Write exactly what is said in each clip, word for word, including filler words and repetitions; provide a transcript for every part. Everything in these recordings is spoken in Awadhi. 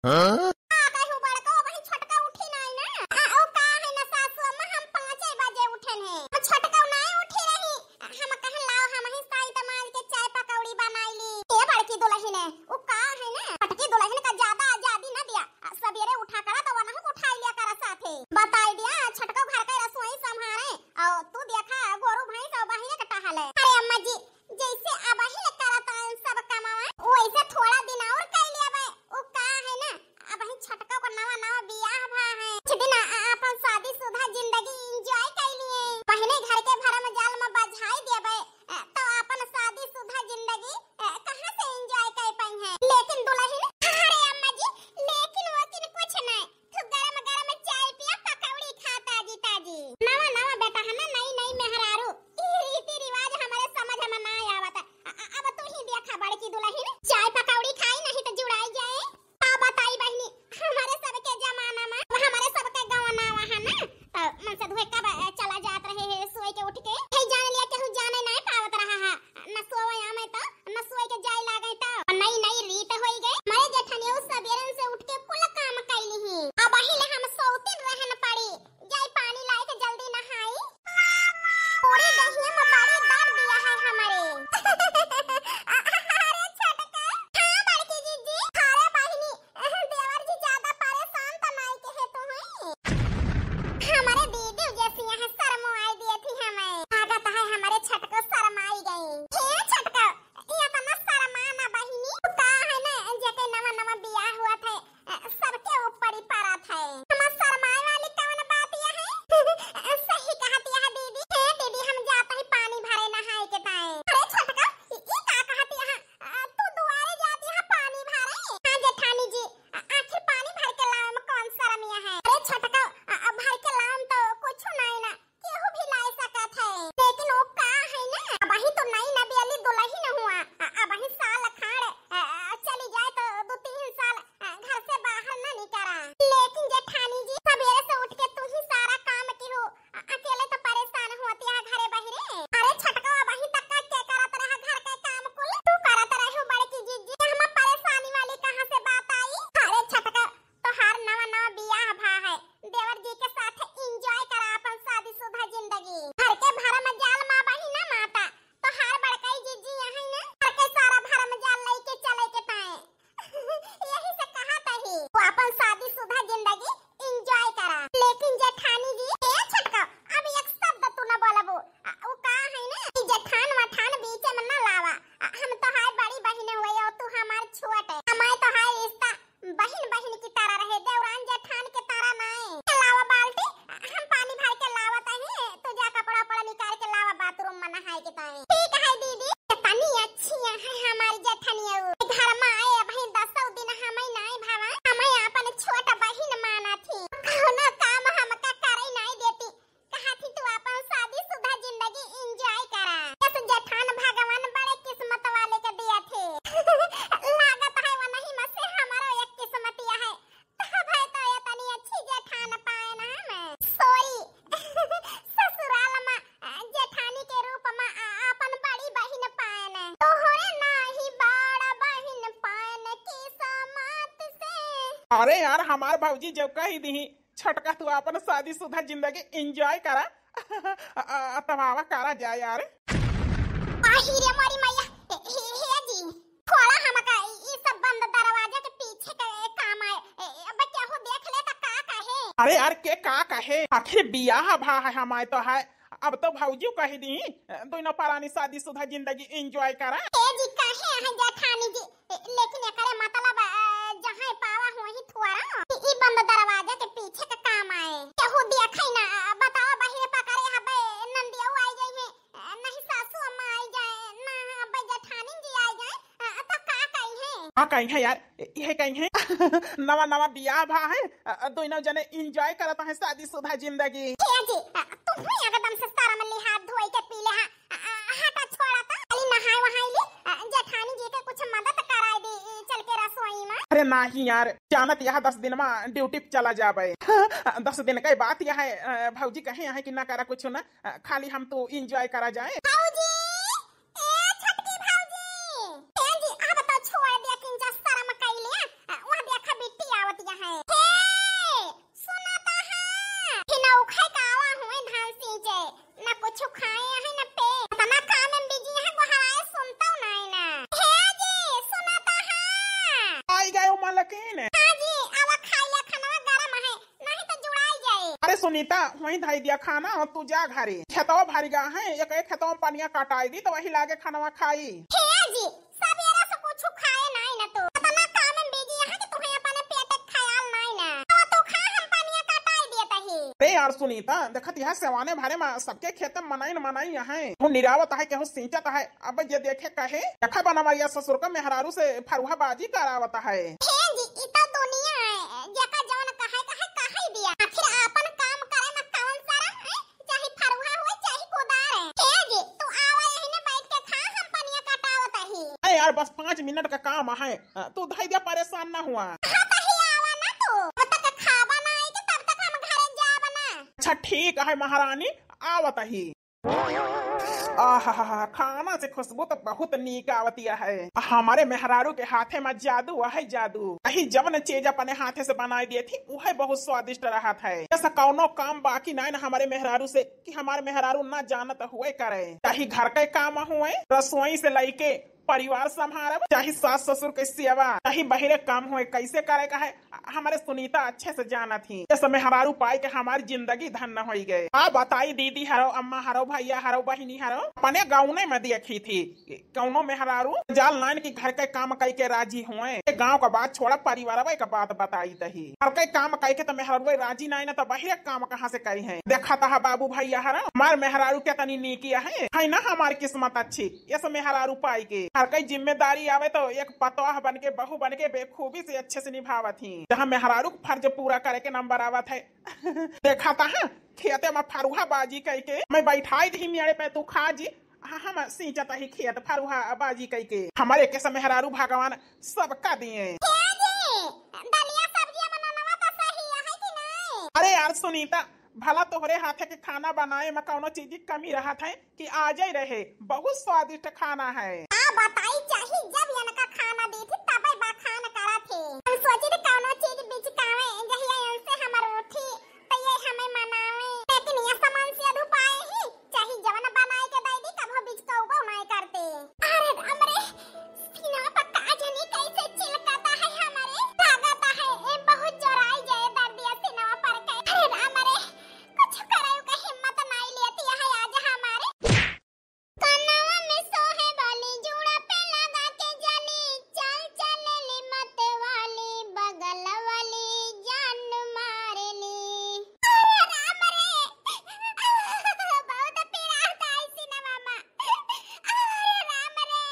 हाँ? का कहूँ बड़को, अबहीं छोटका उठी नाई ना। आ, ओ का है ना सासू अम्मा, हम पाँचे बजे उठन है। अब छोटका नाई उठी रही। हम कहन लाओ, हम ही साई तमाल के चाय पकौड़ी बनाई ली। ए बड़की दुलहिन, उ का है ना, छोटकी दुलहिन का ज्यादा आजादी न दिया। आ, सबेरे उठा करा तो वनहु उठाई लिया करा साथे। बताई दिया, छोटको घर के रसोई संभारे, और तू देखा गोरू भैंस और बहिरे के टहले। अरे अम्मा जी, जैसे अबही ले करत आयन सब कमावा, वैसे थोड़ा दिन और कर लिया बे। उ का है ना, अबही छोटका को नवा नवा बियाह भा है। कुछ दिन आ, आ, अपन शादीशुदा जिंदगी enjoy कर लिए। पहले घर के भरम जाल में बझाई देबे, अ, तो अपन शादीशुदा जिंदगी, अ, कहाँ से enjoy कर पाई है? लेकिन दुलहिन, अरे अम्मा जी, लेकिन वकिन कुछ नहीं। तू गरम गरम चाय पिया, पकौड़ी खा ताजी ताजी। नवा नवा बेटा है ना, नई नई मेहरारू। ई रीति रिवाज हमरे समझ में ना आवत। अ-, अ-, अब तू ही देखा बड़की दुलहिन, चाय पकौड़ी खाई नहीं तो जुड़ाई जाए। का बताई बहिनी, हमरे सबके जमाना में, हमरे सबके गवना वहाँ ना, तो मन से धोए कब चला जात रहे है सोए के उठ के। है जान लिया केहू जाने नहीं पावत रहा है। न सोवे आवे तो, न सोए के जाए लागे तो। नई नई रीत होई गई। मरे जेठनिया उ सबेरन से उठ के कुल काम कैली ही। अबही ले हम सौतिन रहन पड़ी। जाई पानी लाई के जल्दी नहाई। पूरी देहिया में बड़ी दर्द दिया है हमरे। अरे छोटका। हाँ बड़की जीजी। अरे बहिनी, देवर जी ज्यादा परेशान तो नाई के है तू हुई। हमारे दीदी जैसी यहाँ शर्म आई दिए थी हमें। लागत है हमारे छटको शर्म आई गई। ए छटको, ये तो ना शर्मा ना बहिनी। का है ना, जेके नवा नवा बियाह हुआ था, सबके ऊपर ही पड़त है। हमार शर्माए वाली कौन बात यह है? सही कहत यह दीदी। हे दीदी, हम जात ही पानी भरे नहाए के ताए। अरे छटको, ई, ई का कहत यह? आ, तू दुआरे जाती है पानी भरे? हाँ जेठानी जी, आ, आखिर पानी भर के लावे में कौन शर्म यह है? अरे छटको, आ, आ, भर के लावे में तो कुछ नहीं ना, केहू भी ला सकत है, लेकिन वो का है ना, अबही तो नई नबेली दुलहिन हुआ, आ, अबही साल खाड़, आ, आ, चली जाए तो दो तीन साल, आ, घर से बाहर ना निकरा। लेकिन जेठानी जी, सबेरे से उठ के तू ही सारा काम की हो, अकेले तो परेशान होती है घरे बहिरे। अरे छटका, अबही तक का के करत रहा घर के काम कुल? तू करत रहे हो बड़की जीजी, हम परेशानी वाली कहाँ से बात आई? अरे छटका, तोहार नवा नवा बियाह भा है, देवर जी के साथ enjoy करा अपन शादीशुदा जिंदगी। घर के भरम जाल मा बही ना माता, तोहार बड़काई जीजी यहाँ ना, घर के सारा भरम जाल लेके चले के ताए। यही से कहा तही, तू अपन शादीशुदा जिंदगी enjoy करा। लेकिन जेठानी जी, ए छटका, अब एक शब्द तू न बोलबू। आ, उ का है ना, ई जेठान वठान बीचे में न लावा। आ, हम तोहार बड़ी बहिन हुए और तू हमार छोट है। हमार तोहार रिश्ता बहिन बहिन की तरह रहे, देवरान जेठान के तरह नाय। लावा बाल्टी, हम पानी भर के लावत ही, तू जा कपड़ा उपड़ा निकाल के लावा बाथरूम में नहाए के ताई। ठीक है दीदी। कितनी अच्छी है हमारी जेठनिया। घर में आए अबही दसौ दिन हमें नाय भावा, हमें अपन छोट बहिन माना थी, कौनो काम हमका करे नाय देती। कहा थी तू अपन शादीशुदा जिंदगी enjoy करा। यस जेठान, भगवान बड़े किस्मत वाले के दिया थे। लागत है वनही में से हमारो एक किस्मतिया है। तब है तो ये तनी अच्छी जेठान पाए ना हम। Sorry। ससुराल में जेठानी के रूप में आ-, अपन बड़ी बहिन पाए ना। तोहरे नाही बड़ा बहिन पाए ना किस्मत से। अरे यार, हमार भौजी जब कही दी, "छोटका, तू आपन शादीशुदा जिंदगी enjoy करा।" अ, अ, तब आवा करा जाए यार। आही रे मोरी मैया, हे, हे, हे जी, थोड़ा हमका ई, ई सब बंद दरवाजा के पीछे के काम आए। ए, अब केहू देख ले त का कहे? अरे यार, के का कहे? आखिर बियाह भा है, हमारे तो है। अब तो भौजी कही दी, दोनों परानी शादीशुदा जिंदगी enjoy करा। ए जी, कहे हैं जेठानी जी, ए, लेकिन एकरे मतलब, अ, जहाँ पावा वहीं थुआरा। ई, ई बंद दरवाजा के पीछे के काम आए। केहू देखे ना, अ, बतावा बहिरे पकड़े हबे, नंदिया आई गई है, अ, नहीं सासू अम्मा आई जाए, ना अबे जेठानी जी आई जाए, अ, तो का कही है? का कही है यार, यह कही है। नवा नवा बियाह भा है, अ, दोनों जने enjoy करत हैं शादीशुदा जिंदगी। ए जी, अ, तू भी एकदम से शर्म लिहाज धोई के पी ले हा। आ, आ, हटा, छोड़ा तो। खाली नहाए वहाए ले, आ, जेठानी जी के कुछ मदद कराए दे, ए, चल के रसोई में। अरे नाही यार, जानत यह दस दिन में duty पे चला जाबे। दस दिन के बात यह है, अ, भौजी कहे हैं कि ना करा कुछ ना, अ, खाली हम तो enjoy करा जाए। भौजी, ए छोटकी भौजी, ए जी, अब तो छोड़ दे, किंचा शर्म कैले। आ, वह देखा बिट्टी सुनीता, वहीं धई दिया खाना और तू जा घरे। खेतवा भर गया है, एक एक खेतवा में पनिया कटाई दी तो वही लागे खानवा खाई। हे जी, सबेरा से कुछ खाए नाई ना तो। इतना काम में बिजी यहाँ कि तुम्हें अपने पेट के ख्याल नाई ना। तो तू खा, हम पनिया कटाई दिए तही। अरे यार सुनीता, देखत यह सेवाने भरे में सबके खेत में मनाई न मनाई यहाँ। केहू निरावत है, केहू सींचत है। अब जे देखे कहे, देखा बनवरिया ससुर का मेहरारू से फरुहा बाजी करावत है। हे जी, ई तो दुनिया है, जेका जवन कहे, कहे, कहे दिया। आखिर आपन काम करे में कवन शरम है, चाहे फरुहा होए, चाहे कुदार है। हे जी, तू आवा यही ने बैठ के खा, हम पनिया कटावत ही। अरे यार, बस पाँच मिनट का काम है, तू धई दिया, परेशान ना हुआ। हाँ, तो ही आवा ना तू, जब तक खावा ना आई कि तब तक हम घरे जाब ना। अच्छा ठीक है महारानी, आवत ही। आहा, खाना से खुशबू तो बहुत नीक आवतिया है। हमारे मेहरारू के हाथे में जादू है, जादू। यही जवन चीज अपने हाथे से बनाई दिए थी, वह बहुत स्वादिष्ट रहत है। जैसा कौनो काम बाकी नाई ना हमारे मेहरारू से कि हमारे मेहरारू ना जानत हुए करे। चाहे घर के काम हुए, रसोई से लइके परिवार संभारब, चाहे सास ससुर के सेवा, चाहे बहिरे काम हुए, कैसे करे का है, हमारे सुनीता अच्छे से जानत ही। ये सब मेहरारू पाई के हमारी जिंदगी धन्य होई गए। आ बताई दीदी हरो, अम्मा हरो, भैया हरो, बहिनी हरो, अपने गाँव में देखी थी, कौनो मेहरारू जाल नाइन की घर के काम कई के राजी हुए। ये गाँव का बात छोड़ा, परिवार का बात बताई तही। घर के काम कई के तो मेहरारू राजी नाइन, तो बहिरे काम कहाँ से करी है? देखा था बाबू भैया हरो, हमार मेहरारू के तनी नीकी है, है ना हमार किस्मत अच्छी। ये सब मेहरारू पाई के घर के जिम्मेदारी आवे तो एक पतोह बन के, बहू बन के बेखूबी से अच्छे से निभावत ही। जहाँ मेहरारू के फर्ज पूरा करे के नंबर आवत है। देखा था, हाँ, खेते में फरुहा बाजी कई के मैं बैठाई दी मेड़े पे, तू खा जी, हाँ, हम सींचत ही खेत फरुहा बाजी कई के। हमारे के सब मेहरारू भगवान सबका दिए। हे जी, दलिया सब्जिया बनानवा तो सही है कि नहीं? अरे यार सुनीता, भला तोहरे हाथे के खाना बनाए में कौनो चीज की कमी रहत है कि आजै रहे, बहुत स्वादिष्ट खाना है। का बताई चाही, जब इनका खाना दी थी तबे बखान करा थी। हम सोची थी कौनो चीज बिचकावे, जहिया इनसे हमर उठी तो ये हमें मनावे, लेकिन ये सामान से अधू पाए ही, चाही जवन बनाए के दे दी, कभो बिचकौबो नहीं करते। अरे राम रे, सीना पर का जानी कैसे चिलकाता है हमारे, लागता है ए बहुत जोराई जाए दर्दिया सीना पर के। अरे राम रे, कुछ करे के हिम्मत नहीं लेती है आज हमारे। कनवा में सोहे वाली, जूड़ा पे लगा के जाली, चल चलेली मत वाली, बगल वाली जान मारेली। अरे राम रे, बहुत पीड़ा होता है सीना मामा। अरे राम रे।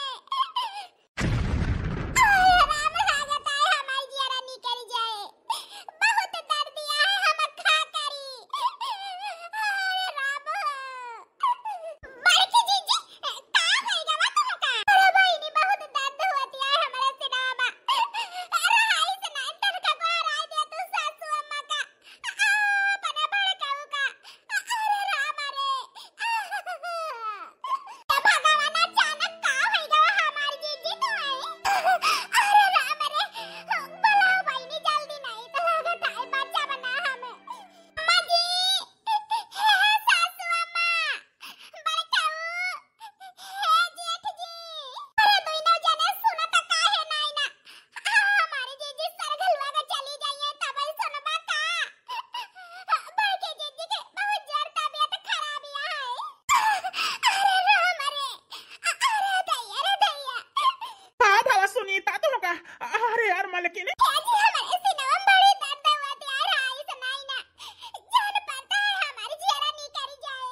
अरे राम, लागत है हमार जियरा निकल जाए। बहुत दर्द दिया है, हम का करी? अरे राम। बड़की जीजी, का होई गवा तुमका? अरे बहिनी, बहुत दर्द होती है हमारे सिरवा में। अरे हाय से ना, तनका को राय दे तू सासू अम्मा का। आ, अपने बड़काऊ का। अरे राम रे। ए भगवान, अचानक का होई गवा हमार जीजी तो आई? अरे राम रे, बुलाओ बहिनी जल्दी, नहीं तो लागत है बच्चा बना हमें। अम्मा जी, हे सासू अम्मा, बड़काऊ, हे जेठ जी। अरे दुइनो जने सुनत काहे नाई ना? हमारे जीजी सरघलवा के चली जाइए, तब ही सुनबा का? बड़के जीजी के बहुत जोर तबीयत खराब है। अरे राम रे, अरे दैया रे दैया। का भवा सुनीता तुमका? अरे यार मलकिन। ए जी, हमारे सीनवा में बड़ी दर्द हुआ थी यार, आई सुनाई ना। जान पड़ता है हमारी जियरा नहीं करी जाए।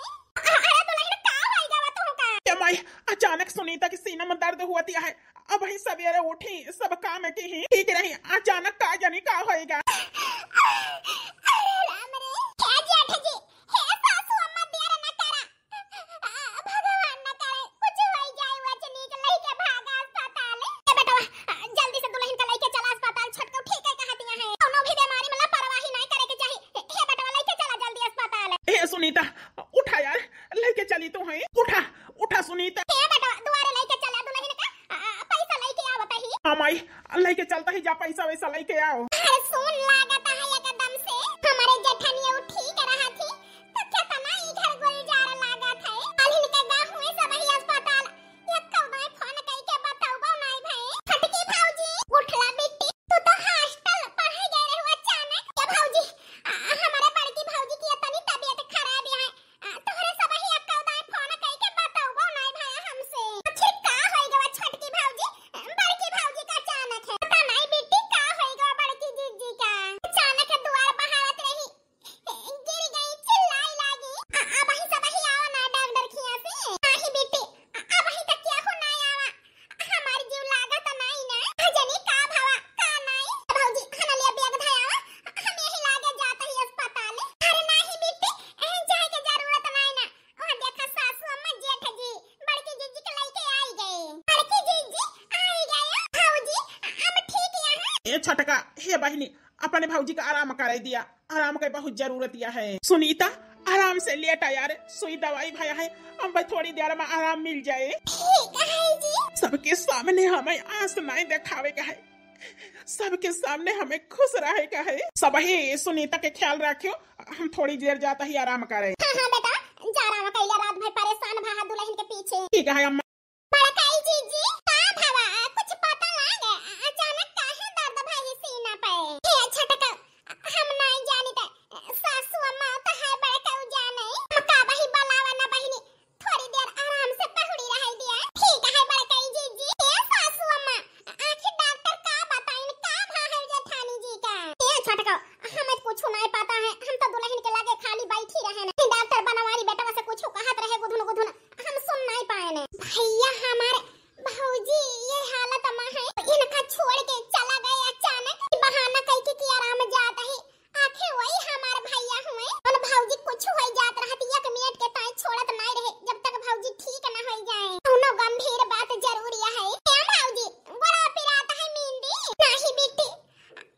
अरे दुल्हन, का होई गवा तुमका? ए माई, अचानक सुनीता के सीना में दर्द हुआ थी है। अब ही सवेरे उठी, सब काम की ही ठीक रही, अचानक का जानी का होएगा। अरे राम रे, हे जेठ जी, हे सासू अम्मा, देर न करा। आ, भगवान न करे, कुछ होई जाए, वो चनीक लइके भागा अस्पताल। ए बेटवा, आ, जल्दी से दुल्हन का लइके चला अस्पताल, छोटको ठीक है कहतिया है। कौनो भी बीमारी में लापरवाही नहीं करे के चाही। हे बेटवा, लइके चला जल्दी अस्पताल। हे सुनीता, उठा यार, लइके चली तो है, उठा। उठा सुनीता। हे बेटवा, दुआरे लइके चला दुल्हन का, आ, पैसा लइके आवत ही। हाँ माई, लइके चलता ही जा, पैसा वैसा लइके आओ। अरे सुन, लागत है एकदम से हमारे जेठनिया उ ठीक रहा थी, तो केतना ई घर गुलजार लागत है। दुल्हन के गाँव हुए सब ही अस्पताल, ये कौनो फोन कइके बतौबो नाई भाई। फटकी भौजी, उठला बिट्टी, तू तो हॉस्टल पढ़े गए रहे हो अचानक। ये भौजी, आ, हमारे बड़की भौजी की तनी ए छोटका, हे बहिनी, अपने भौजी का आराम कराई दिया, आराम के बहुत जरूरत या है। सुनीता, आराम से लेटा यार, सुई दवाई भया है, हम भाई थोड़ी देर मा आराम मिल जाए। ठीक है जी। सबके सामने हमें आँस नाहीं देखावे का है, सबके सामने हमें खुश रहे का है। सबही सुनीता के ख्याल रखियो, हम थोड़ी देर जाता ही आराम करे। हाँ, हाँ बेटा, जा आराम कइला, रात भर परेशान भा दुलहिन के पीछे। ठीक है अम्मा। बड़काई जीजी, का भवा? कुछ पता लागे? अचानक काहे दर्द भई सीना पे? हे छोटका, हम नाई जानी त सासू अम्मा त है बड़काऊ जाने। हम का बही बलावा ना बहिनी, थोड़ी देर आराम से पहुड़ी रहल दिया। ठीक है बड़काई जीजी। हे सासू अम्मा, आखिर डॉक्टर का बताइन, का भा है जेठानी जी का? हे छोटका, हमें कुछ नाई पता है, हम तो दुलहिन के लगे खाली बैठी रहे न। डॉक्टर बनवारी बेटवा से कुछ कहत रहे गुधुन गुधुन, हम सुन नाई पाए न। भैया हमारे भौजी ये हालत मा है, इनका छोड़ के चला गए अचानक, बहाना कइके कि आराम जात है। आखे वही हमार भैया हुए, उन भौजी कुछ होई जात रहत, एक मिनट के ताई छोड़त नाई रहे, जब तक भौजी ठीक ना होई जाए। कौनो गंभीर बात जरूर यह है। ए भौजी, बड़ा पिरात है मींदी। नाही बिट्टी,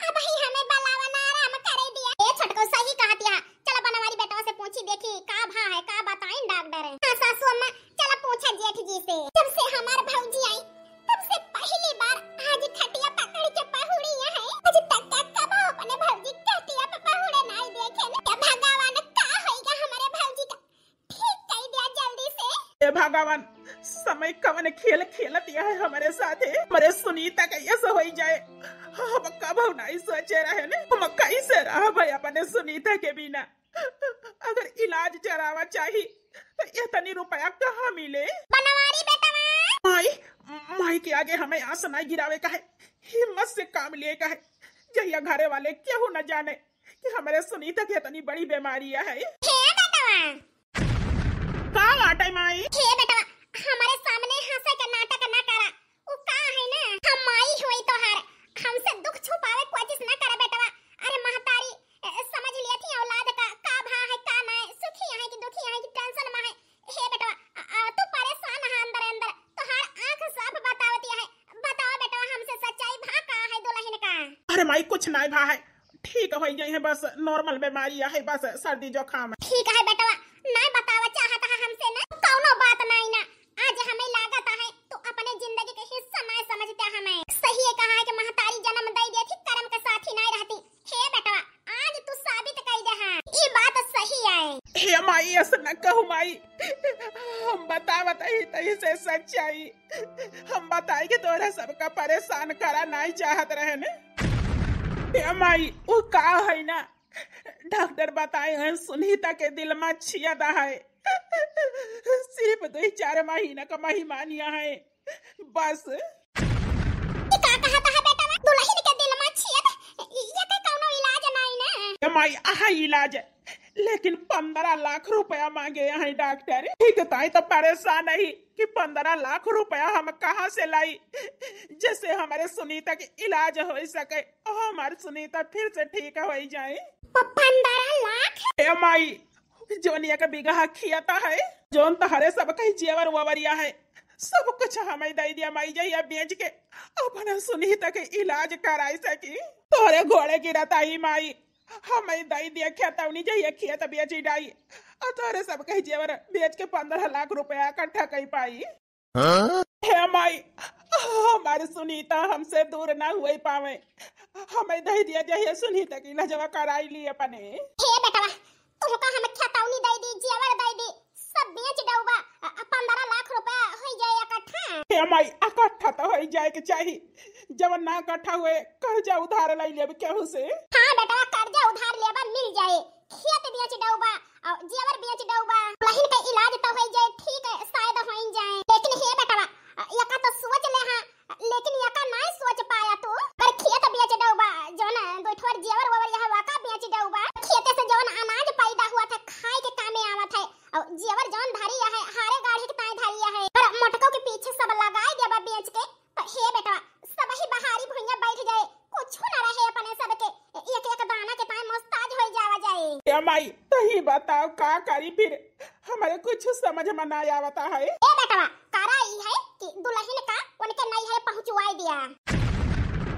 अब ही हमें बलावा ना आराम करे दिया। ए छोटको सही कहत या, चला बनवारी बेटवा से पूछी देखी का भा है, का बताइन डॉक्टर है। हाँ सासू अम्मा, चला पूछा जेठ जी से। जब से हमार भौजी आई, तब से पहली बार आज खटिया पकड़ के पहुड़ी है। आज तक का कबो अपने भौजी खटिया पे पहुड़े नाई देखे न। हे भगवान, का होइगा हमारे भौजी का? ठीक कई दिया जल्दी से। हे भगवान, समय कवन खेल खेलत या है हमारे साथे। हमारे सुनीता का ऐसा होई जाए, हम कबो नाई सोचे रहे न। हम कैसे रहब अपने सुनीता के बिना? अगर इलाज चलावा चाही, तो इतनी रुपया कहाँ मिले? बनवारी बेटवा। माई, माई के आगे हमें आस नाई गिरावे का है, हिम्मत से काम लिए का है। जहिया घरे वाले केहू न जाने कि हमारे सुनीता के इतनी बड़ी बीमारी है। हे बेटवा। का बाटे माई? हे बेटवा, हमारे सामने हंसे का नाटक ना करा। उ का है ना, हम माई होई तोहार, हमसे दुख छुपावे कोशिश ना करा बेटवा। अरे महतारी, ए, समझ लिया थी औलाद का, का भा है, का ना है, सुखी है कि दुखी है कि tension मा है। हे बेटवा, आ, आ, तू परेशान है अंदर अंदर, तोहार आँख साफ बतावती है। बताओ बेटवा, हमसे सच्चाई भा का है दुलहिन का? अरे माई, कुछ नाई भा है, ठीक होई जाई है, बस normal बीमारी है, बस सर्दी जुकाम। ठीक है बेटवा, नाई बतावा चाहत है हमसे ना, कौनो बात नाई ना। आज हमें लागत है तू अपने जिंदगी के हिस्सा नाई समझते हमें। सही है कहा है कि महतारी जन्म दई देती, कर्म के साथी नाई रहती। हे बेटवा, आज तू साबित कई दे है, ई बात सही है। हे माई, ऐसा न कहू माई, हम बतावत ही तही से सच्चाई। हम बताई कि तोरा सबका परेशान करा नाई चाहत रहे ने। हे माई, उ का है ना, डॉक्टर बताए हैं सुनीता के दिल मा छियद है, सिर्फ दुई चार महीना का महिमानिया है बस। ई का कहत है बेटवा? दुलहिन के दिल मा छियद, ई, एके कौनो इलाज नाई ना? ए माई, अहा इलाज, लेकिन पन्द्रह लाख रुपया मांगे हैं डॉक्टर। ठीक ताई तो परेशान ही कि पन्द्रह लाख रुपया हम कहाँ से लाई, जिससे हमारे सुनीता के इलाज होई सके और हमारे सुनीता फिर से ठीक होई जाए। प-, पन्द्रह लाख? ए माई, जौन एक बीघा खेत है, जौन तहरे सब कहीं जेवर ववरिया है, सब कुछ हमें दई दिया माई, जहिया बेच के अपना सुनीता के इलाज कराई सकी। तोहरे गोड़े गिरत ही माई, हमें दई दिया खेतौनी, जहिया खेत बेची डाई, और तोहरे सब कहीं जेवर बेच के पन्द्रह लाख रुपया इकट्ठा कई पाई। हाँ? हे माई, हमारे सुनीता हमसे दूर ना हुई पावे, हमें दई दिया, जहिया सुनीता के इलाजवा कराई ली अपने। हे बेटवा, तुमका हम खेतौनी दई दी, जेवर दई दी, सब बेच डउबा, अ, अ, पन्द्रह लाख रुपया होई जाए इकट्ठा। हे माई, इकट्ठा तो होई जाए के चाही, जवन ना इकट्ठा हुए, कर्जा उधार लई लेब केहू से। हाँ बेटवा, कर्जा उधार लेबा मिल जाए, खेत बेच डउबा, अ, जेवर बेच डउबा, दुलहिन के इलाज तो होई जाए, ठीक है, शायद होई जाए, लेकिन हे बेटवा, अ, एका तो सोच ले हाँ, लेकिन एका नाई सोच पाया तू, अगर खेत बेच डउबा, जौन दो ठोर जेवर ववर यहाँ वाका बेच डउबा, खेते से जौन अनाज पैदा हुआ था, खाए के कामे आवत है, और जेवर जौन धरी है, हारे गाढ़े के ताई धरी है, पर मोटको के पीछे सब लगाए देबा बेच के, तो हे बेटवा, सब ही बहारी भुइयां बैठ जाए, कुछ न रहे अपने सबके, एक एक दाना के ताई मोहताज होई जावा जाए। ए माई, तही बताओ का करी फिर, हमारे कुछ समझ में ना आवता है। ए बेटवा, करा ई है कि दुलहिन का उनके नैहरे पहुँचवाई दिया।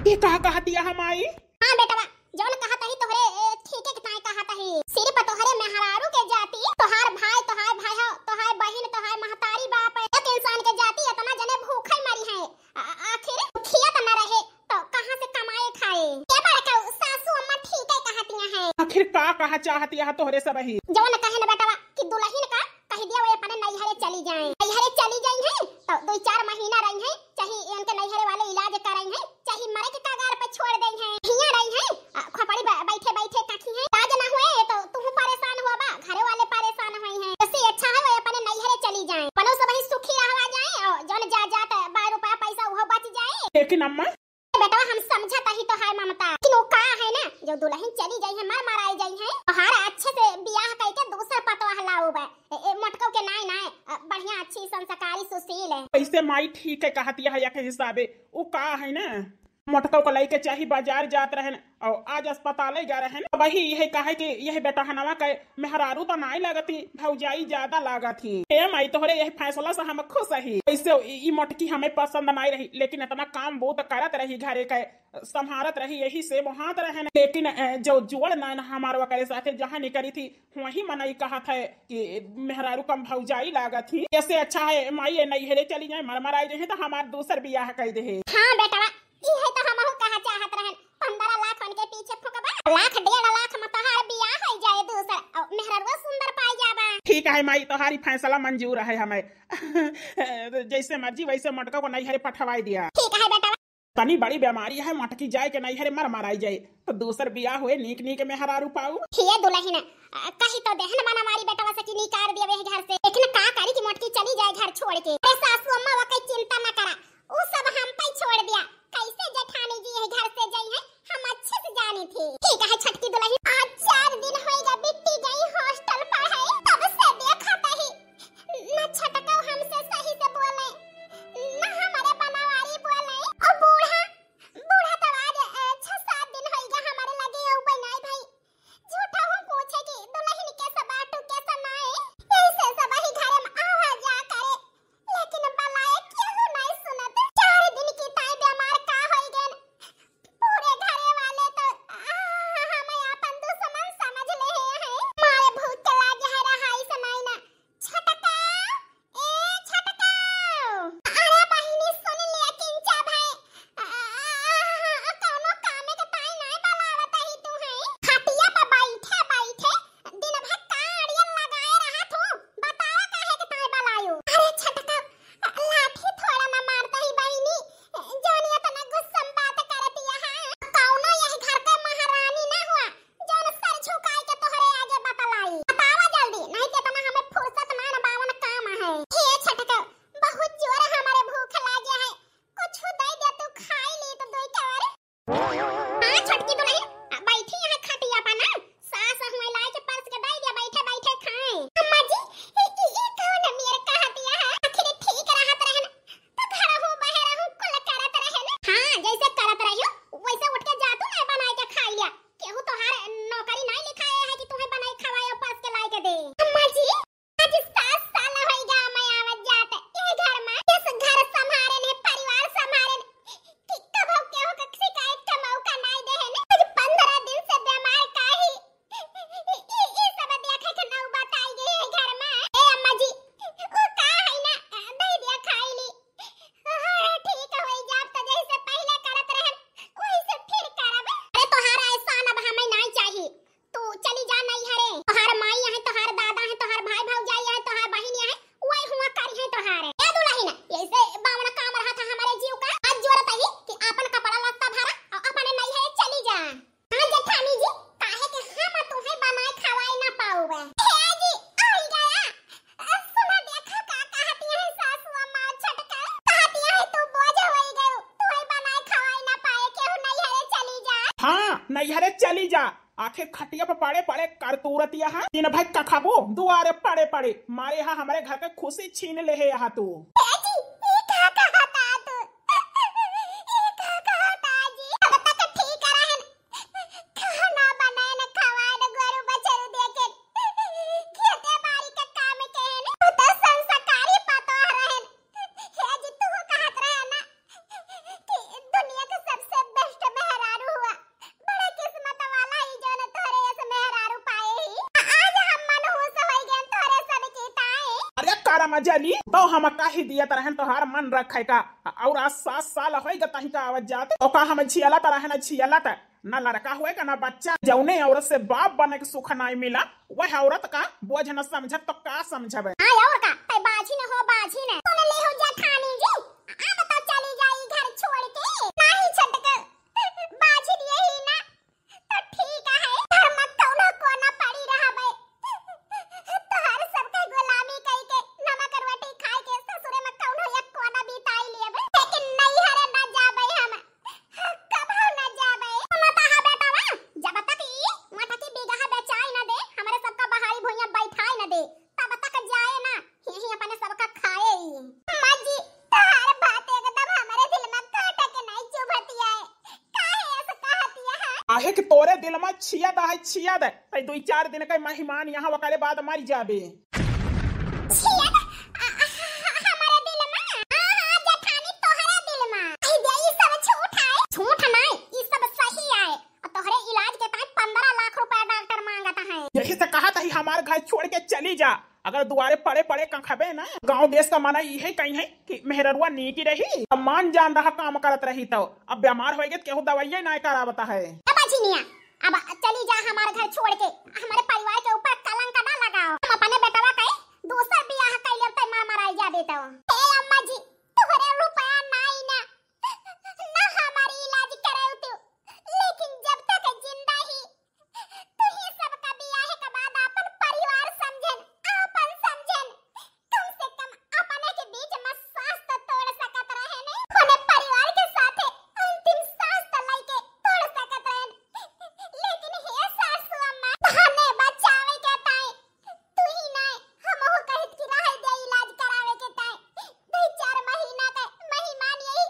ये का कहतिया है माई? हाँ बेटवा, जौन कहत ही तोहरे, ए, ठीके के ताई कहत ही। सिर्फ तोहरे मेहरारू के जाति, तोहार भाई, तोहार भाई हो, तोहार बहिन, तोहार महतारी बाप, एक इंसान के जाति इतना जने भूखे मरी है। आ-, आखिर खियत न रहे तो कहाँ से कमाए खाए? ए बड़का सासू अम्मा ठीके कहतिया है। आखिर का कहा चाहतिया है तोहरे सबही? जौन कहे न बेटवा कि दुलहिन का कहि दिया वो अपने नैहरे चली जाए, नैहरे चली जाई है तो दुई चार महीना रही है, चाहे इनके नैहरे वाले इलाज कराई है, चाहे मरे के कगार पे छोड़ दे है, हियाँ रही है, आ, खोपड़ी ब-, बैठे बैठे कखी है, इलाज ना हुए तो तू परेशान हुआ बा, घरे वाले परेशान हुई है, इससे अच्छा है वो अपने नैहरे चली जाए, अपनो सबही सुखी रहवा जाए और जौन जा जात बा रुपया पैसा वो बच जाए। लेकिन अम्मा, बेटवा हम समझत ही तोहार ममता, लेकिन वो का है ना, जो दुलहिन चली जाई है, मर मराई जाई है, तोहार अच्छे से बियाह कइके दूसर पतवाह लाउब। ए, ए, मोटकऊ के नाई नाई, अ, बढ़िया अच्छी संस्कारी सुशील है। ऐसे माई ठीक है कहतिया है एक हिसाबे, वो का है ना, मोटकऊ को लइके चाही बाजार जात रहन और आज अस्पताले जा रहन। वही यह कहे कि यह बेटहनवा के मेहरारू तो नाई लागत ही, भौजाई ज्यादा लागत ही। ए माई, तोहरे यह फैसला से हम खुश ही। ऐसे ई, ई मोटकी हमें पसंद नाई रही, लेकिन इतना काम बहुत करत रही, घरे के संभारत रही, यही से मोहात रहन। लेकिन, अ, जो जोड़ ना, ना हमार ओकरे साथे जहाँ निकरी थी, वही मनई कहत है कि मेहरारू कम भौजाई लागत ही। ऐसे अच्छा है माई, ये नैहरे चली जाए, मर मराई रहे तो हमार दूसर बियाह कइ दे। हाँ बेटवा, इहे तो हमहू कहा चाहत रहन, पन्द्रह लाख उनके पीछे फुकबा, लाख डेढ़ लाख में तोहार बियाह होइ जाए दूसर, और मेहररुआ सुंदर पाई जाबा। ठीक है माई, तोहारी फैसला मंजूर है हमें। जैसे मर्जी वैसे मोटका को नैहरे पठवाई दिया। ठीक है बेटा। तनी बड़ी बीमारी है, मोटकी जाए के नैहरे मर मराई जाए, तो दूसर बियाह हुए नीक नीक मेहरारू पाऊ। हे दुलहिन, अ, कही तो देहन मनवारी बेटवा से कि निकार दिया वह घर से, लेकिन का करी कि मोटकी चली जाए घर छोड़ के। अरे सासू अम्मा, वकई चिंता न करा, उ सब हम पे छोड़ दिया। कैसे जेठानी जी यह घर से जाई है, हम अच्छे से जानी थी। ठीक है छोटकी दुलहिन, आज चार दिन होइगा बिट्टी गई हॉस्टल पढ़ाई, तब से देखत ही न छोटका हमसे सही से बोले, न हमारे बनवारी बोले। और बूढ़ा, बूढ़ा तो आज, अ, छह सात दिन होइगा हमारे लगे अउबे नाई भाई। झूठा हूँ पूछे कि दुलहिन कैसा बाटू, कैसा नाई। यही से सब ही घरे में आवा जा करे। लेकिन बलाए केहू नाई सुनत। चार दिन की ताई बीमार का होई गन। पूरे घरे वाले तो, आ, हमें आपन दुश्मन समझ ले हैं। मारे भूख के लागे है, रहाई से नाई ना। छोटका, ए छोटका। अरे बहिनी सुन लिया किंचा भाई। आ, आ, आ, आ, कौनो कामे के ताई नाई बलावत ही तू है। खटिया पे बैठे बैठे दिन भर काड़ियन लगाए रहत हूँ, बतावा काहे के ताई बलायो? अरे छटका, लाठी थोड़ा ना मारता ही बहिनी, जौन इतना गुस्सा में बात करतिया है। कौनो यह घर के महारानी ना हुआ, जौन सर झुकाए के तोहरे आगे बतलाई। बतावा जल्दी, नहीं तो इतना हमें फुर्सत ना न बावन काम है। हे छटका, बहुत जोर हमारे भूख लागे है, कुछ दे दे तू खाई ली तो दो चार। हाँ, छोटकी दुलहिन, आ, बैठी यहाँ खटिया पर ना, सास हुआँ लाए के परस के दे दिया, बैठे बैठे खाए। अम्मा जी, ई, ई, ई कौन मेर कहतिया है? आखिर ठीक रहत रहन, तो घर हूँ, बहर हूँ, कुल करत रहन। हाँ, जैसे करत रहियो, वैसे उठ के जा तू ना बनाए के खाई लिया। केहू तोहार नौकरी नहीं लिखाए है कि तुम्हें बनाए खवाए और परस के लाए के दे। अम्मा जी, आज सात साल होइगा मैं आवत जात ये घर में, इस घर संभारे ने, परिवार संभारे ने, कि कबो केहू के शिकायत का मौका नाई देहे ने। आज पन्द्रह दिन से बीमार काहे, ई, ई, ई सब देखे के नौबत आई गई है घर में। ए अम्मा जी, वो का है ना, दे दिया खाई ली। हाँ, ठीक होई जाब तो जैसे पहले करत रहन, वैसे फिर करब। अरे तोहार एहसान अब हमें नाई चाहिए। तू चली जा नैहरे, तोहार माई है, तोहार दादा है, तोहार भाई भौजाई है, तोहार बहिन है, वही हुआ करी है तोहार। ए दुलहिन, ऐसे बावना काम रहा था हमारे जीव का, आज जोरत ही कि आपन कपड़ा लत्ता भरा और अपने नैहरे चली जा। हाँ जेठानी जी, काहे के हम तुम्हें बनाए खवाए ना पाऊबे। हे जी, आई गया। सुना देखा का कहती है सासू अम्मा छटका, कहती है तू बोझ होई गयो, तुम्हें बनाए खवाए ना पाए, केहू नैहरे चली जा। हाँ, नैहरे चली जा। आखिर खटिया पे पड़े पड़े करतूरतिया है। दिन भर कखबो दुआरे पड़े पड़े। मारे यहाँ हमारे घर के खुशी छीन ले है यहाँ तू। ए जी, ई का कहता तू? ई का कहता जी? अब तक ठीक रहन। खाना बनाए न खवाए न गोरू बछरू देखे। खेते बाड़ी के काम के न। तू तो संस्कारी पतोह रहन। हे जी, तू कहत रहे ना कि दुनिया के सबसे best अरे करम जली, तो हम कही दियत रहन तोहार मन रखे का। और आज सात साल होइगा तही का आवत जात, तो का हम छियलत रहन, छियलत? ना लड़का होइगा ना बच्चा। जौने औरत से बाप बने के सुख नाई मिला, वह औरत का बोझ न समझत तो का समझबे? हाँ, और का? तै बाझिन हो, बाझिन। सुन ले हो जेठानी जी, अब तो चली जाई घर छोड़ के। नाही छटक, बाझिन यही ना, तो ठीक है, घर में कौनो कोना पड़ी रहबे। तोहर सबके गुलामी कई के, नमक रोटी खाई के ससुरे में कौनो एक कोना बिताई लेबे, लेकिन नैहरे न जाबे हम, कबहू न जाबे। सुनत हा बेटवा, जब तक ई मोटकी बिगहा बेचाई न दे, हमरे सबका बहारी भुइयां बैठाई न दे, तब तक जाए ना, यही अपने सबका खाए ई। अम्मा जी, तोहार बात एकदम हमरे दिल में काट के नहीं चुभतिया है। काहे ऐसे कहतिया है? काहे कि तोरे दिल में छियद है, छियद। तै दुई चार दिन के मेहमान यहाँ, ओकरे बाद मर जाबे। छियद? आ, आ, आ, हमरे दिल में? हाँ, हाँ, जेठानी, तोहरे दिल में। आई दे, ई सब झूठ है। झूठ नहीं, ई सब सही है। आ तोहरे इलाज के ताई पन्द्रह लाख रुपया डॉक्टर मांगत है। यही से कहत ही हमार घर छोड़ के चली जा। अगर दुआरे पड़े पड़े कंखबे ना, गाँव देश का मनई इहे कही है कि मेहररुआ नीकी रही, अब मान जान रहा काम करत रही तो। अब बीमार होइगे तो केहू दवाइये ना करावत है। ए बाझिनिया, अब चली जा हमार घर छोड़ के, हमारे परिवार के ऊपर कलंक ना लगाओ। हम अपने बेटवा के दूसर बियाह कइ लेब, तै मर मराई जाबे तो। ए अम्मा जी, तोहरे रुपया नाई ना, ना हमारी इलाज कराऊ तू, लेकिन जब तक जिंदा ही, तू ही सबका बियाह के बाद आपन परिवार समझेन, आपन समझेन। कम से कम अपने के बीच में सास तो तोड़ सकत रहे नहीं, अपने परिवार के साथे अंतिम सांस तो लइके तोड़ सकत रहे। लेकिन हे सासू अम्मा, धने बचावे के ताई तू ही नाय, हमहू कहित कि रहे दे इलाज करावे के ताई। दू चार महीना के मेहमान यही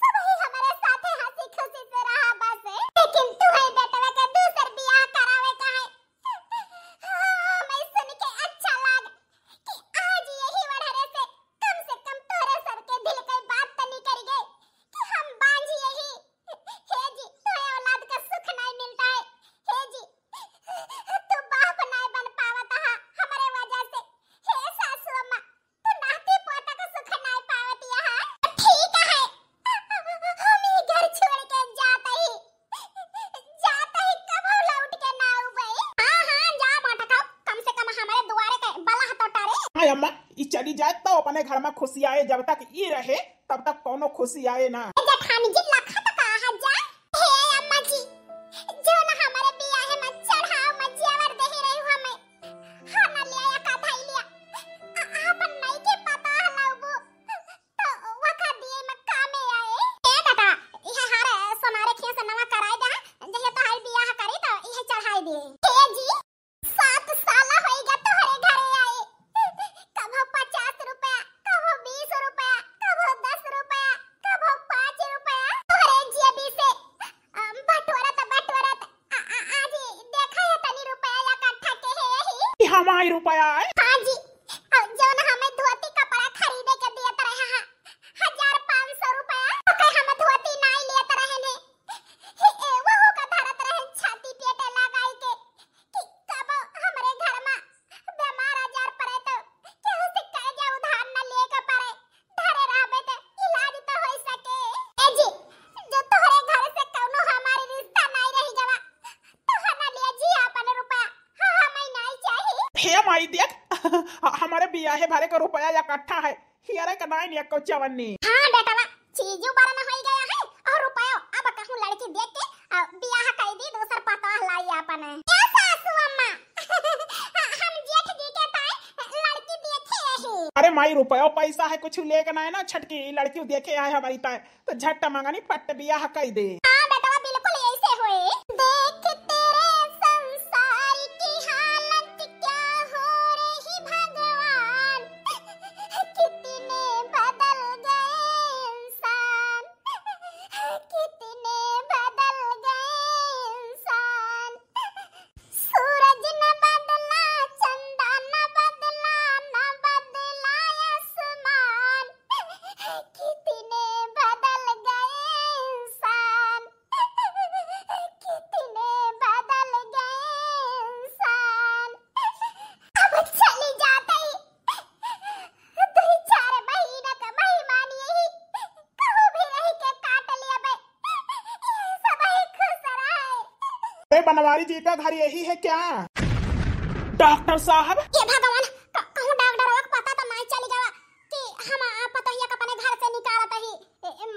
सब ही हमरे साथे हंसी खुशी से रहा बस। लेकिन तू है बेटवा के दूसर बियाह करावे का है। हाँ, हमें सुन के अच्छा लाग कि आज यही वड़हरे से कम से कम तोरे सबके दिल के बात तो निकल गई कि हम बांझी यही। हे जी, तोहे औलाद का सुख नहीं मिलता है। हे जी, तू बाप नहीं बन पावत हा हमरे वजह से। हे सासू अम्मा, तू नाती पोता का सुख नहीं पावत हा। ठीक है, हम ही घर छोड़ के जात ही, जात ही, कबो लौट के ना आउबे। हाँ, हाँ, जा बाटा खाओ, कम से कम हमारे दुआरे के बलाह तो टरे। हाँ अम्मा, ई चली जाए तो अपने घर में खुशी आए, जब तक ई रहे तब तक कौनो खुशी आए ना। ए जेठानी जी, लखत का हा जा? हे अम्मा जी, जौन हमरे बियाहे में चढ़ाव में जेवर देहे रही हमें, हाँ ना लिया या का धई लिया, आ, आपन नहीं के पता हलाउबो, तो वखा दिए में कामे आए। ए बेटा, इहे हार सोनारे खिया से नवा कराई दे, जहिया तोहार बियाह करी तो इहे चढ़ाई दे। हे जी, सात साल होइगा तोहरे घरे आए। कभो पचास रुपया, कभो बीस रुपया, कभो दस रुपया, कभो पाँच रुपया। तोहरे जेबी से, अम, बटोरत, बटोरत, आ, आ, आज देखा है तनी रुपया इकट्ठा के है यही। ई हमार रुपया है? हाँ जी। और जौन हमें धोती कपड़ा खरीदे के दियत रहे हैं, हजार पाँच सौ रुपया, ओकर हम धोती नाई लेत रहे ने। हे, ए, वहू का धरत रहे छाती पेटे लगाई के। कि कबो हमरे घर में बीमार आजार पड़े तो केहू से कर्जा उधार न लेके पड़े, धरे रहबे तो इलाज तो होई सके। ए जी, जो तोहरे घर से कौनो हमारी रिश्ता नहीं रही गवा, तो हना ले जी अपन रुपया, हाँ, हमें नहीं चाहिए। हे माई देख, हमारे बियाहे भरे का रुपया इकट्ठा है, हियरे का नाई नियक्को चवन्नी। हाँ बेटवा, चीजू बरन होई गया है और रुपयो अब कहूँ लड़की देख के, अ, बियाह कई दी, दूसर पतोह लाई आपन। ए सासू अम्मा, हम जेठ जी के ताई लड़की देखे ही। अरे माई, रुपयो पैसा है, कुछ लेके ना है ना छटकी, लड़की देखे आए हमारी ताई, तो झट मंगनी पट्ट बियाह कई दे। हाँ बेटवा, बिल्कुल ऐसे होए। देख तेरे संसार की हालत क्या हो रही भगवान, कितने बदल गए इंसान, कितने बदल गए इंसान। सूरज न बदला, चंदा न बदला, न बदला आसमान, कितने बदल गए इंसान। बनवारी जी का घर यही है क्या? डॉक्टर साहब। हे भगवान, क-, कहूँ डॉक्टर का पता तो नहीं चली गवा कि हम, आ, पतोहिया का अपने घर से निकालत ही, ए, ए,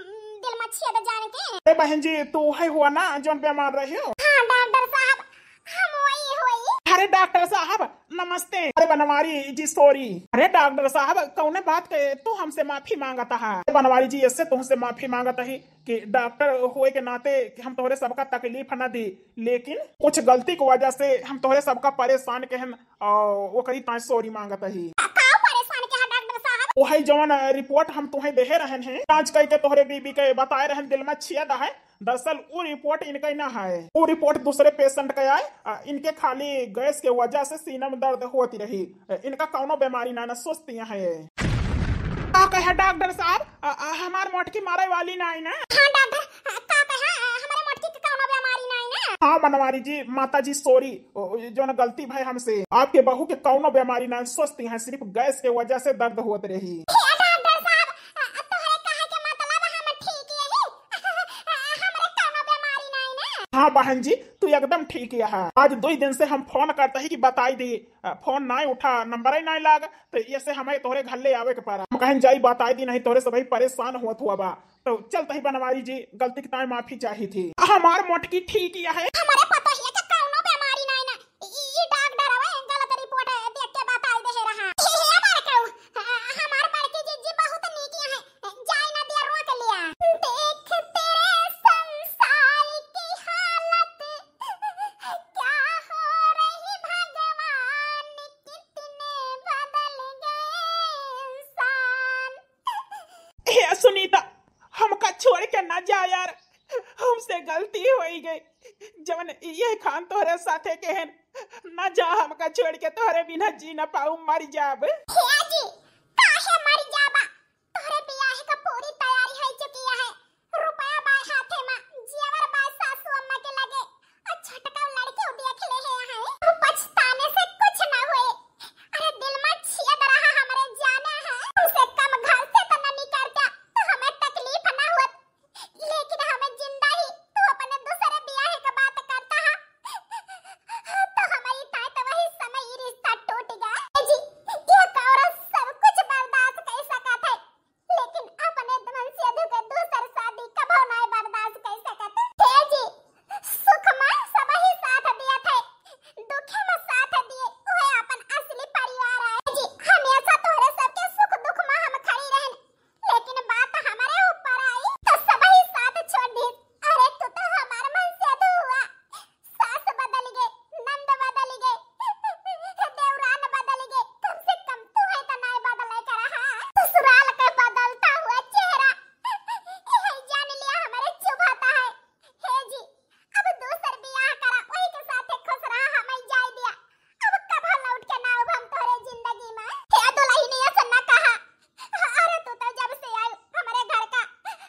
दिल मछिया दे जान के। अरे बहन जी, तू है हुआ ना जौन बीमार रही हो? हाँ डॉक्टर साहब, हम वही हुई। अरे डॉक्टर साहब नमस्ते। अरे बनवारी जी sorry। अरे डॉक्टर साहब कौने बात के तू हमसे माफी मांगत है? अरे बनवारी जी ऐसे तुमसे माफी मांगत ही कि डॉक्टर हुए के नाते कि हम तोहरे सबका तकलीफ न दी, लेकिन कुछ गलती की वजह से हम तोहरे सबका परेशान के हन और ओकरी ताई sorry मांगत ही। का परेशान के है डॉक्टर साहब? वही जवन रिपोर्ट हम तुहे देहे रहन हैं, जांच करके तोहरे बीबी के बताए रहन दिल में छेद है। दरअसल वो रिपोर्ट इनका ही ना है, वो रिपोर्ट दूसरे पेशेंट का आए। आ, इनके खाली गैस के वजह से सीना में दर्द होती रही, इनका कौनो बीमारी ना, ना सुस्ती है। का कहे डॉक्टर साहब, आ, आ, हमार मोटकी मारे वाली ना है ना? हाँ डॉक्टर, आ, का कहे, आ, हमारे मोटकी के कौनो बीमारी ना है ना? हाँ बनवारी जी, माता जी sorry, ओ, ओ, जौन गलती भय हमसे। आपके बहू के कौनो बीमारी ना, स्वस्थ हैं, सिर्फ गैस के वजह से दर्द होत रही। हे डॉक्टर साहब, अ, तोहरे कहे के मतलब हम ठीक यही? हमरे कौनो बीमारी नहीं ना? हाँ बहन जी, तू एकदम ठीक यह। आज दो दिन से हम फोन करते ही कि बताई दी, अ, फोन नहीं उठा, नंबर ही नहीं लाग, तो ये से हमें तोहरे घर ले आवे के पड़ा। हम कहें जाई बताई दी, नहीं तोहरे सभी परेशान होत हुआ बा। तो चलत ही बनवारी जी, गलती के ताई माफी चाही थी। हमार मोटकी ठीक यह है। हमरे पतोहिया के कौनो बीमारी नाई ना। ई, ई डॉक्टर हवे, गलत रिपोर्ट देख के बताई दे रहा। हे, हे, हमार कहू, ह-, हमार बड़की जीजी बहुत नीक यह है। जाई ना दिया, रोक लिया। देख तेरे संसार की हालत, क्या हो रही भगवान, कितने बदल गए इंसान। हे सुनीता, हमका छोड़ के ना जा यार, हमसे गलती होई गई। जवन ये खान तोहरे साथे के हन, ना जा, हमका छोड़ के तोहरे बिना जी ना पाऊ, मर जाब। हे जी, काहे मर जाबा? तोहरे बियाह का पूरी तैयारी हो चुकी है, रुपया बाय हाथे मा, जेवर बाय सासू अम्मा के लगे, और छोटका लड़के देख ले है यहाँ। पछताने से कुछ ना होए। अरे दिल मा छेद रहा हमरे जाने है। हमसे कम घर से तो न निकलता तो हमें तकलीफ ना होत, लेकिन हमें जिंदा ही तू अपने दूसरे बियाह के बात करता है। तो हमारी ताई तो वही समय ये रिश्ता टूट गया। जी, ये औरत सब कुछ बर्दाश्त कर सकत है, लेकिन अपने मनसेधू के दूसर शादी कभो नाय बर्दाश्त कर सकत। हे जी, सुख मा सबही साथ दिया थे, दुखे मा साथ दिए, उहे अपन असली परिवार है। जी, हमेशा तोहरे सबके सुख दुख मा हम खड़ी रहन, लेकिन बात हमारे ऊपर आई तो सबही साथ छोड़ दी। अरे तू तो हमार मनसेधू हुआ, सास बदल गए, नंद बदल गए, देवरान बदल गए, कम से कम तू है तो नाय बदले के रहा। ससुराल के बदलता हुआ चेहरा, यही जान लिया हमारे चुभाता है। हे जी, अब दूसर बियाह करा, वही के साथे खुश रहा, हमें जाए दिया। अब कभो लौट के ना आउब हम तोहरे जिंदगी मा। हे दुलहिनिया से ना कहा, अरे तू तो जब से आयु हमरे घर का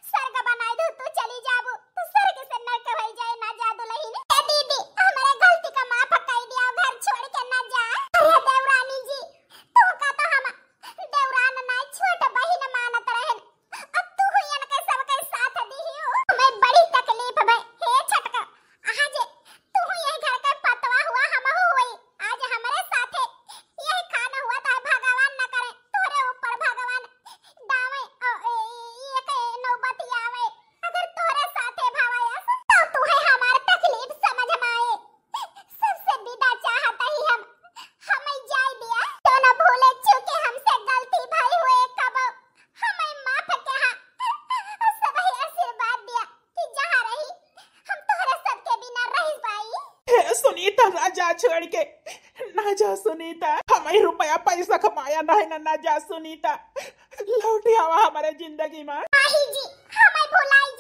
स्वर्ग बनाई दू, तू चली जाबू तो स्वर्ग से नर्क होई जाए ना जा दुलहिन। ए दीदी, हमरे गलती का माफ कई दिया, घर छोड़ के ना जा। अरे देवरानी जी, तुमका तो हम देवरान ना छोट बहिन मानत रहन, अब तू ही इनके सबके साथ दी हो। हमें बड़ी तकलीफ भई। हे छटका, आज तू ही यह घर के पतवा हुआ, हम हुई, आज हमरे साथे यह खान हुआ था, भगवान न करे तोरे ऊपर भगवान दावे, अ, ए, ये के नौबत आवे। अगर तोरे साथे भवा यस, तो तुहे हमार तकलीफ समझ में आए। सबसे विदा चाहत ही हम, हमें जाए दिया। तो न भूले चूके हमसे गलती भई हुए कबो, हमें माफ कहा। सबही आशीर्वाद दिया कि जहाँ रही हम तोहरे सबके बिना रह पाई। हे सुनीता, ना जा छोड़ के, ना जा सुनीता, हमें रुपया पैसा कमाया नहीं ना, ना जा सुनीता, लौट आवा हमारे जिंदगी में। नाही जी, हमें भुलाई